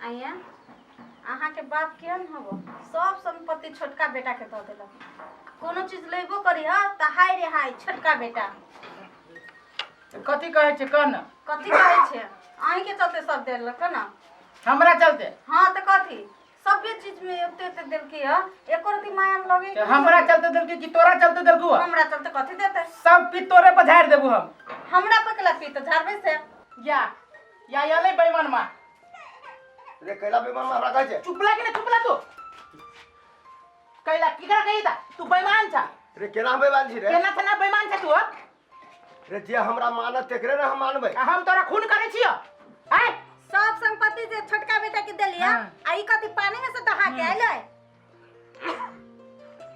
आइया अहाँके बाप केहन हबो, सब संपत्ति छोटका बेटा के दऽ देलक। कोनो चीज लेबो करी ह तऽ हाय रे हाय छोटका बेटा। कथी कहै छै कह ने। कथी कहै छै? अहींके चलते सब देलक ने। हमरा चलते? हाँ तऽ कथी, सभे चीज में ओते ओते देलकी ह, एको रति माया न लगे। तऽ हमरा चलते देलकी कि तोरा चलते देलकू? हमरा चलते कथी देते? सब पी तोरे पर झाड़ि देबू हम। हमरा पर केला पी तऽ झाड़बै से? या या एलै बेईमान माँ। रे कैला बेईमान हमरा कहै छै? चुप लागे ने, चुप ला तू। कैला केकरा कही ता तू बेईमान छा? रे केना हम बेईमान छी रे? केना छना बेईमान छा तू? हँ? रे जे हमरा मानत तेकरे ने हम मानबै। आ हम तोरा खून करै छियो आय। सब संपत्ति जे छोटका बेटा के देलिया, आ ई कथी पानी में से दहा के आइलै?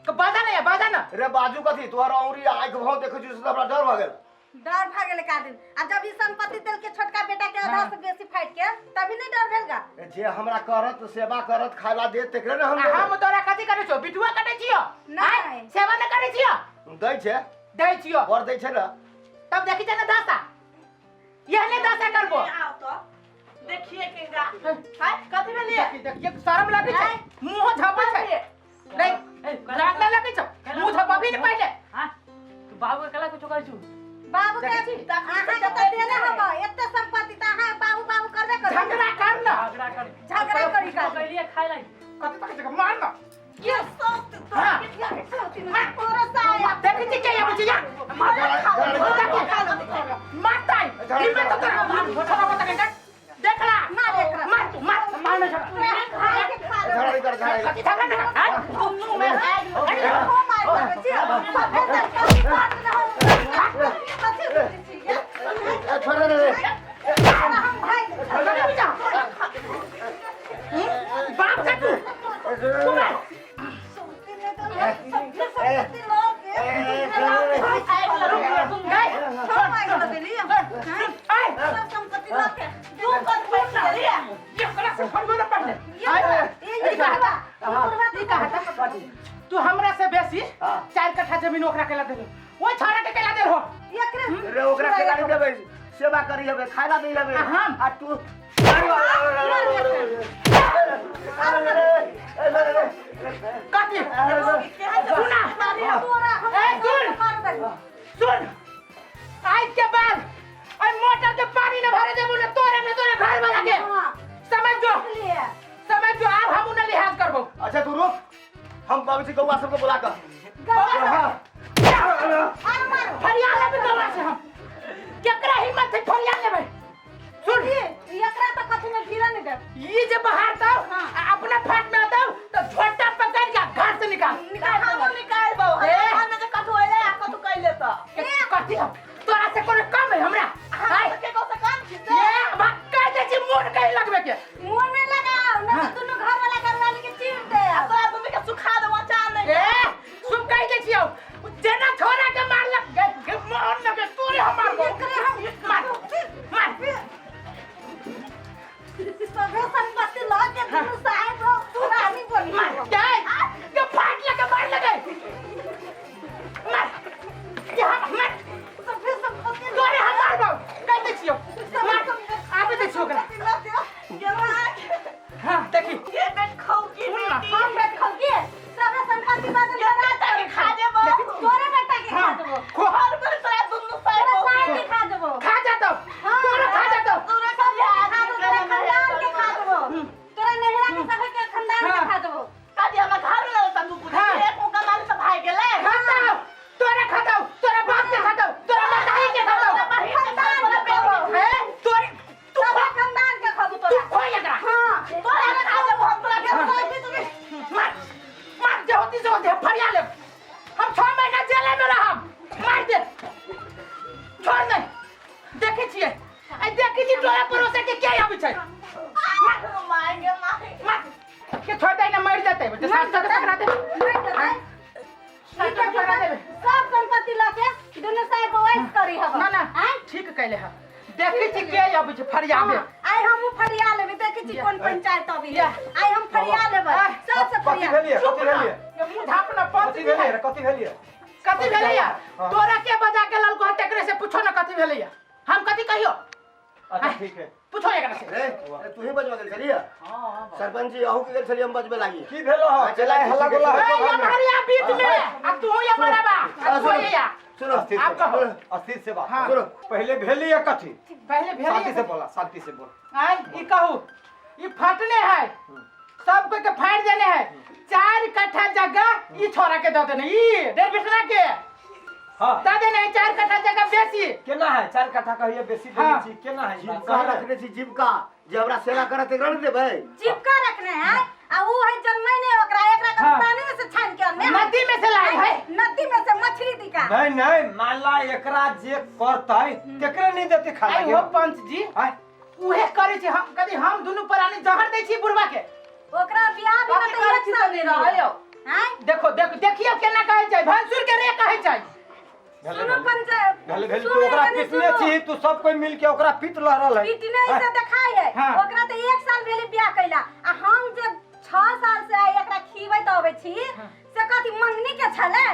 तो बाजा ना या बाजा ना। रे बाजू कथी, तोहर औरी आँखि भाव देखै छी से हमरा डर भऽ गेल। डर भऽ गेलै का दिन? आ जब ई संपत्ति देलके छोटका बेटा के आधा से बेसी फाटि के, तभी नहीं डर भेल गा? रे जे हमरा करत सेवा करत खाइला देत तेकरे ने हम आ हम तोरा कथी करै छियो? बिटुआ कटै छियो? नहि। आँय? सेवा न करै छियो? दै छै। दै छियो। बड़ दै छै ने। तब देखी छै ने दशा, यहने दशा करबो। आओ तो देखिए केंगा हाय कथी भेलिए। देखी देखिए शरम लगै छै, मुंह झपै छै। नहीं लाज नहीं लगै छै, मुंह झपबी ने पहिले। हाँ तू बाबू के कला कुछो कहै छु? बाबू के देखै छी? अहाँ के तऽ देने हब एते संपत्ति, तऽ अहाँ बाबू बाबू करबे करबै। झगड़ा कर ना। झगड़ा कर, झगड़ा करी का। कहलिए खाय लाई। कथी तक छै? मार ना। ये सौत तो हाँ। तोरा साया देखै छी के आबै छै या मार मारतै हिम्मत तो तोरा मार छोड़ा मत कहीं देखला। मार एकरा। मार तू मार, मार ना छोड़ा। खा के खा ले। झगड़ा नहीं कर, झगड़ा नहीं। कथी झगड़ा ना कर आय दुनू में। अरे हो मार देबै छी सभे तरकारी काट रहल कथी बुझै छी ये? ए, छोड़ दे रे। हम भागि झगड़ा भी जा बाप का तू तू मार। सुनती नहि तऽ सभे संपत्ति लऽ के छोड़ मारि देली। आय सब संपत्ति लऽ के दू कद पैसा देलियै। ये करा से फड़बो ना पड़ले। ये ये बुढ़वा बुढ़वा ई कहा था तू हमरा से बेसी 4 कट्ठा जमीन ओकरा केला देलो, ओइ छोरा के केला देलो? एकरे रे ओकरा केला नहीं देबै, सेवा करी हबे, खाइला नहीं हबे। आ हम? आ तू कथी सुना? तोरा हम ए, सुन। मार देबो। सुन, आज के बाद ओइ मोटर के पानी न भरे देबो ने तोरे ने तोरे घर वाला के। हाँ। समझ जो, इसलिए समझ जो, आब हम न लिहाज करबो। अच्छा तू रुक, हम बाबूजी गौआ सबके बुला कर। गौआ हाँ। आर मारो। फरिया लेबै गौआ से हम। केकरा हिम्मत है फरिया लेबै? सुन, ये एकरा तऽ कथी में भिड़ा नहीं देब। ई जे बाहर दौ हाँ। आ अपना फाट में दौ तो झोटा पकड़ के घर से निकाल। निकाल हम देबै। निकाल बौ। ए। हम में जे कथु होइले आ कथु कैले त के कथी हम तोरा से कोनो कम है हमरा? अहाँ आय। के को से काम छी से? ये बात कह दे छी मोन कहीं लगबे के। मुंह में लगाओ ना तो दुनू घर वाला घरवाली के चीर दे। आ तोरा दुनू के सुखा देबो अचार नहीं। ए सुन, कह दे छी जेना छोरा के मारलक गे गे मोन लगे तोरे हम मारबो। एकरे हम मार मार। सभे संपत्ति लऽ के दुनू साहेब लोग तू रानी बनी। मार के के फाट लगे मार लगे मार ये हम मार। सभे संपत्ति तोरे हम मारबो कह दे छियो मार। आबे दे छियो ओकरा। हां देखी। ये बेट खाऊ की सुन ना। बेटी। हम बेट खाऊ के सभे संपत्ति बादल ये बेटा के खा जेबो। तोरे बेटा के खा हाँ देबो। खो। घर पर तोरा दुनू तोरा साहेब साहेब के खा देबो। खा जा तो। हाँ। तोरा खा जा तो। तोरा सब के खा देबो, तोरा खानदान के खा देबो, तोरा नैहरा के सभे के खानदान के हाँ। खा देबो। कदी हमरा घर में लगता तू बुझी। हाँ। एक मुका मारी तो भाग गेलै। खाता तोरा, खाता तोरा बाप के, खाता तोरा माताई के, खाता खानदान के खाबो। ए तोरे तू सभे खो। खानदान के खाबो तू तोरा। खो एकरा। हाँ। तोरा खा जेबो हम तोरा के कोई भी तुम्हें मार मार, जे होती से होती फरिया ले। हम 6 महीना जेल में रहब। मार दे, छोड़ नहीं। देखै छियै आई, देखै छी टोला पड़ोसा के के आबै छै। मार गे मार। मार के छोड़ दे ना, मर जेतै बच्चा। साथ साथ पकड़ा दे। मर जेतै। साथ साथ पकड़ा देबै। सब संपत्ति लऽ के दुनू साहेब वैस करी हब। ना ना। आँय? ठीक कैले ह, देखै छी के आबै छै फरियाबे। हाँ, आइ हम फरिया लेबै, देखै छी कोन पंचायत अबै। या। आइ हम फरिया लेबै आय, सबसे कथी फरिया। भेलियै? कथी भेलियै? ये मुंह झापना पंच। कथी भेलियै रे? कथी भेलियै? कथी भेलैया? हाँ। तोरा के बजा के ललको है तेकरे से पूछो ना कथी भेलैया। हम कथी कहियो? अच्छा ठीक है। पूछो एकरा से। रे रे, तू ही बजबा गेल छलियै? हां। सरपंच जी, अहू के गेल छलियै हम बजबे लागी। की भेलो हो? चला हल्ला गुल्ला ए, हो ये घर में। मारिया बीच में आ तू या बराबा आ तू या। सुनो। अस्थिर आप से कहो। बात, अस्थिर से बात। हाँ। सुनो। पहले भेली है कथी? पहले भेली शांति से बोला, शांति से बोला। आय ई कहू, ई फटले है, सब कोई के फाड़ देने है। 4 कट्ठा जगह ई छोरा के दे देने, ई डेढ़ बिसना के। हाँ। दे देने है 4 कट्ठा जगह बेसी। केना है 4 कट्ठा कहिए बेसी देने हाँ। छी, केना है ई बात? जीविका रखने छी जीविका, जे हमरा सेवा करत एकरा ने देबै। जीविका रखने है आ ऊ है जन्मै नहीं ओकरा, एकरा के हाँ। पानी में से छान के अनने है। नदी में से लाए है। नदी में से मछली दिखा। नहीं नहीं, मान ला एकरा जे करतै तेकरे नहीं देते खाना आई हो पंच जी, आय उहे करे छी हम। कदी हम दुनू प्राणी जहर दै छी बुढ़वा के। ओकरा बियाह भी कथी में करै तो छी एक साल से नहीं रहै यौ। हैं? देखो देखो, देखियो केना कहै छै, भैंसुर के रे कहै छै। सुनो पंच, भेले भेले, सुनो तू ओकरा कनी पिटने सुनो। छी, तू सब कोई मिल के ओकरा पीट लहरल है। पिटने से देखाय है। हाँ। ओकरा तो 1 साल भेलै बियाह कैला आ हम जे 6 साल से एकरा खीबैत अबै छी से कथी मंगनी के छलै?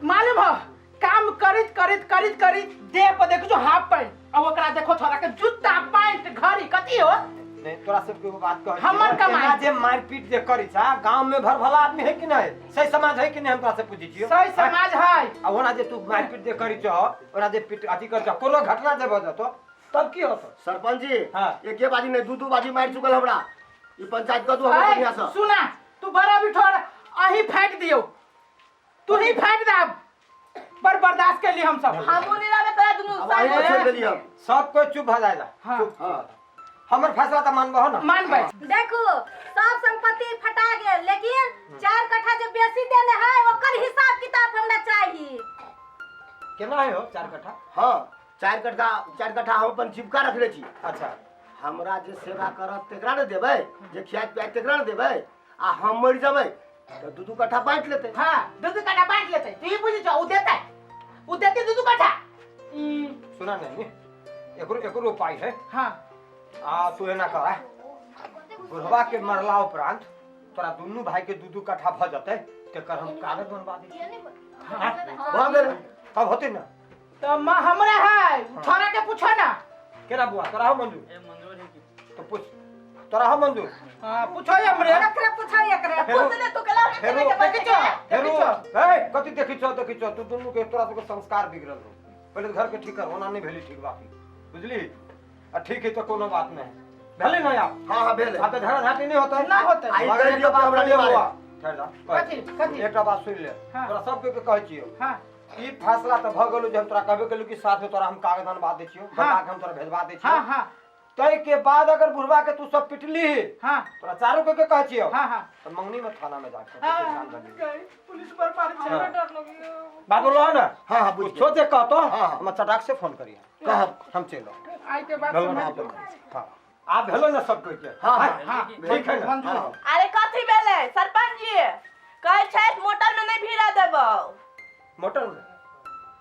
मालूम हो, काम करैत करैत करैत करैत देह पर देखो जो हाफ पैंट आ ओकरा देखो छोरा के जूता पैंट घड़ी कथी हो। नहीं तोरा सबके एगो बात कहै छी। हमर कमाई। एना जे मारपीट जे करै छा, गांव में भर भला आदमी है कि नहीं? सही समाज है कि नहीं? हम तोरा से पूछै छियौ। सही समाज है। आ ओना जे तू मारपीट जे करै छौ, ओना जे पीट अथी करै छौ, कोनो घटना जे भऽ जेतौ तब की होतौ? सरपंच जी, हाँ। एके बाजी नहीं, दू दू बाजी मारि चुकल हमरा। ई पंचायत कऽ दू हमरा ऐ, बढ़िया से। सुना तू बड़ा बिठोर अही फाटि दियौ, तू ही फाटि दाब पर बर्दाश्त कर ली हम सब। हमहूँ नहीं रहबै तोरा दुनू अब अही संगे। पर छोड़ि देलियै हम। सब कोई चुप भऽ जाएगा। हाँ। चुप। हाँ। हमर फैसला तऽ मानबहो ना? मानबै। देखू सब संपत्ति फटा गेल, लेकिन 4 कट्ठा जे बेसी देने है ओकर हिसाब किताब हमरा चाही। केना है हो 4 कट्ठा? हाँ, 4 कट्ठा, 4 कट्ठा हम अपन जीविका रखने छी। अच्छा। हमरा जे सेवा करत तेकरा ने देबै, जे खियात पियात तेकरा ने देबै, आ हम मरि जेबै तऽ 2-2 कट्ठा बाँटि लेतै। हाँ, 2-2 कट्ठा बाँटि लेतै। तू ई बुझै छौ उ देतै, उ देतै 2-2 कट्ठा। सुना नहीं, एकरो एकरो उपाय है। हाँ। आ तू एना कर, बुढ़वा के मरला उपरांत तोरा दुनू भाई के 2-2 कट्ठा भऽ जेतै, तेकर हम कागज बनवा दै छी। भऽ गेल। तब होतै ना? तऽ माँ हमरा है, छोरा के पूछो ना। केना बुआ, तोरा हो मंजूर? ए मंजूर है की? तो पूछ, तोरा हो मंजूर? हाँ, पूछो हमरे। एकरे पूछो एकरे। फेरो- पूछ ले तू केला के फेरो- के देखै छौ, फेरो देखै छौ। ए कथी देखै छौ, देखै छौ तू दुनू के तोरा सबके संस्कार बिगड़ल हो। पहिले घर के ठीक कर, ओना नहीं भेली ठीक बात, बुझली? आ ठीक है तो कोनो बात नहीं भेलै ना आप? हाँ हाँ भेलै। आब तऽ झगड़ा झांटी नहीं होतै। ना होतै। आई मगर कहि एकटा दियौ बात हमरा सुनि ले नहि बौआ। मारे। ठहर जा, कथी, कथी? एकटा बात सुनि ले। हाँ। तोरा सबके के कहै छियौ। हाँ। ई फैसला तऽ भऽ गेलौ जे हम तोरा कहबे केलौ कि साथ में तोरा हम कागज अनबा दै छियौ, हाँ। बनबा के हम तोरा भेजबा दै छियौ। हाँ, हाँ। तै के बाद अगर बुढ़वा के तू सब पिटली, हाँ। तोरा चारू के के कहै छियौ। हाँ, हाँ। तऽ मंगनी में थाना में जाके हाँ, ध्यान दे। गई, पुलिस पर मारे छै। हाँ। डर लगैया। बात बोललो ना? हाँ, हाँ, बुझि कुछो जे कहतो, हाँ, हाँ। हम चटाक से फोन करिहे। कहब। हम चलि आउ। आई के बात भेलो ना? समझ लो। हाँ। आब भेलो ना सब कोई के? हाँ, हाँ, हाँ, ठीक है ना? मंजूर। हाँ। अरे कथी भेलै सरपंच जी? कहै छथि मोटर में नहीं भिड़ा देबौ। मोटर में?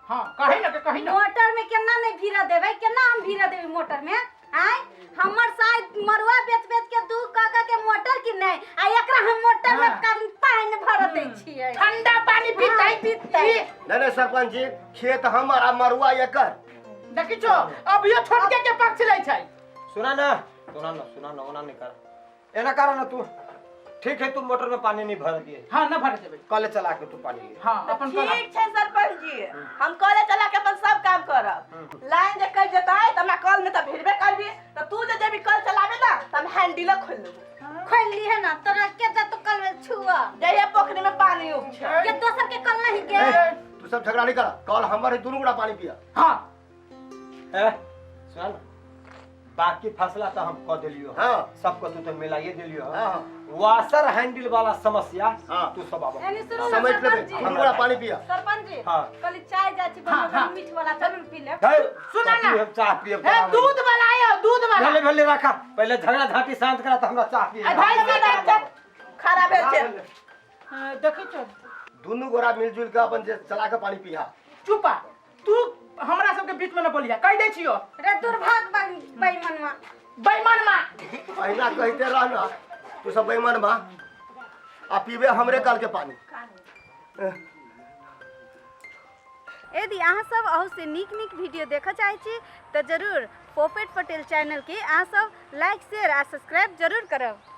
हाँ, कही ना के कही ना। मोटर में केना नहीं भिड़ा देबै, केना हम भिड़ा देबै मोटर में? आय हमर शायद मरुआ बेच बेच के 2 कऽ के मोटर कि नहीं, आ एकरा हम मोटर में हाँ। पानि भर दै छियै। ठंडा पानी पीतै। हाँ, पीतै। नहीं नहीं सरपंच जी, खेत हमर आ मरुआ एकर। देखै छौ, अभियो छोटके के पक्ष लै छै। सुना ना, सुना ना, सुना ना, ओना नहीं कर, एना कर ना तू। ठीक है, तू मोटर में पानी नहीं भर दिए। हाँ, ना भर देबै। कल चला के तू पानी ले। हाँ, अपन कल। ठीक छै सरपंच जी, हम कले चला के अपन सब काम करब। लाइन जे कटि जेतै तऽ हमरा कल में तऽ भिड़बे करबी, तऽ तू जे जेबी कल चलाबे ना तऽ हम हैंडल खोलि लेबो। खोलि लीहे ना, तोरा के जतो कल में छुआ। जइहे पोखरी में पानी उपछै। के दोसर के कल नहीं के। ए, तू सब झगड़ा नहीं कर, कल हमर है, दुनू गोटा पानी पिया। हाँ। ए, सुन ना, बाकी फैसला तो हम कह देलियो। हाँ। सबको तू तो मिलाइए देलियो। हाँ, हाँ। वाशर हैंडल वाला समस्या हाँ। तू सब आबो। एनी सुनू ना समेट लेबै, सरपंच जी। दुनू गोटा पानी पिया। सरपंच जी, हाँ। कहली चाय जाइ छी हाँ, बनबै, हाँ। मीठ वाला जरूर पी लेब। हे, सुना ना। कथी हम चाह पियब? हे, दूध वाला आयो, दूध वाला। भेले भेले रखा, पहले झगड़ा झांटी शांत करा तो हमरा चाह पिए। आ, भाई से भाई खराब भेल छै। हाँ, देखै छौ। दुनू गोरा मिलजुल के अपन जे चला के पानी पिया। चुपा, तू हमरा सबके बीच में न बोलिया, कह दै छियो। रे दुर्भाग बेईमानमा। बेईमानमा। अहिना कहते रह ना, तू सब बेईमानमा आ पीबे हमरे कल के पानी। यदि अहाँ सब अहू से नीक नीक वीडियो देखऽ चाहै छी तऽ जरूर पोपेट पटेल चैनलके अहाँ सब लाइक, शेयर आ सब्सक्राइब जरूर करब।